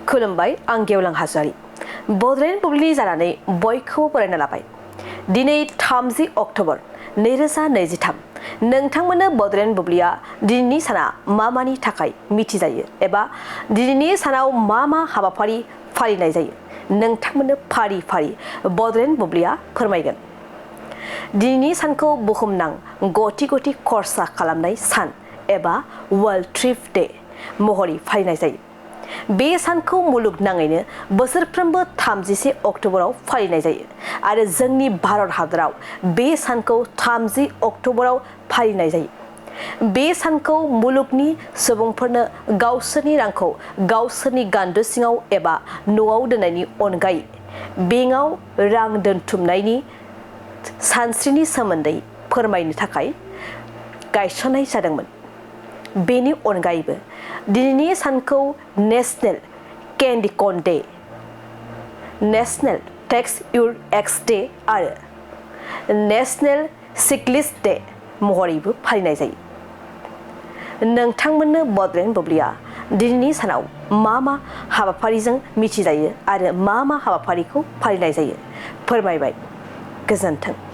खुलुमबाय आं गेवलां हाजोआरि बड'लेण्ड बुब्लिनि जानानै बयखौबो बरायना लाबाय। दिनै 30 अक्ट'बर 2023 नोंथांमोननो बड'लेण्ड बुब्लिया दिनैनि साना मानि थाखाय मिथिजायो एबा दिनैनि सानाव मा हाबाफारि फालिनाय जायो नोंथांमोननो फारि फारि बड'लेण्ड बुब्लिया फोरमायगोन। दिनैनि सानखौ बुहुमनां गथि खरसा खालामनाय सान एबा वर्ल्ड थ्रिफ्ट डे महरै फालिनाय जायो। बे सानखौ मुलुगनाङैनो बोसोरफ्रोमबो 31 अक्ट'बराव फालिनाय जायो आरो जोंनि भारत हादराव बे सानखौ 30 अक्ट'बराव फालिनाय जायो। बे सानखौ मुलुगनि सुबुंफोरनो गावसोरनि रांखौ गावसोरनि गान्दो सिङाव एबा न'आव दोननायनि अनगायै बेंकआव रां दोनथुमनायनि सानस्रिनि सोमोन्दै फोरमायनो थाखाय गायसननाय जादोंमोन। बेनि अनगायैबो दिनैनि सानखौ national candy corn day, national tax your ex day आरो नेशनेल सिकलिस्ट डे महरैबो फालिनाय जायो। नोंथांमोननो बड'लेण्ड बुब्लिया दिनैनि सानाव मा हाबाफारिजों मिथिजायो आरो मा हाबाफारिखौ फालिनाय जायो फोरमायबाय। गोजोन्थों।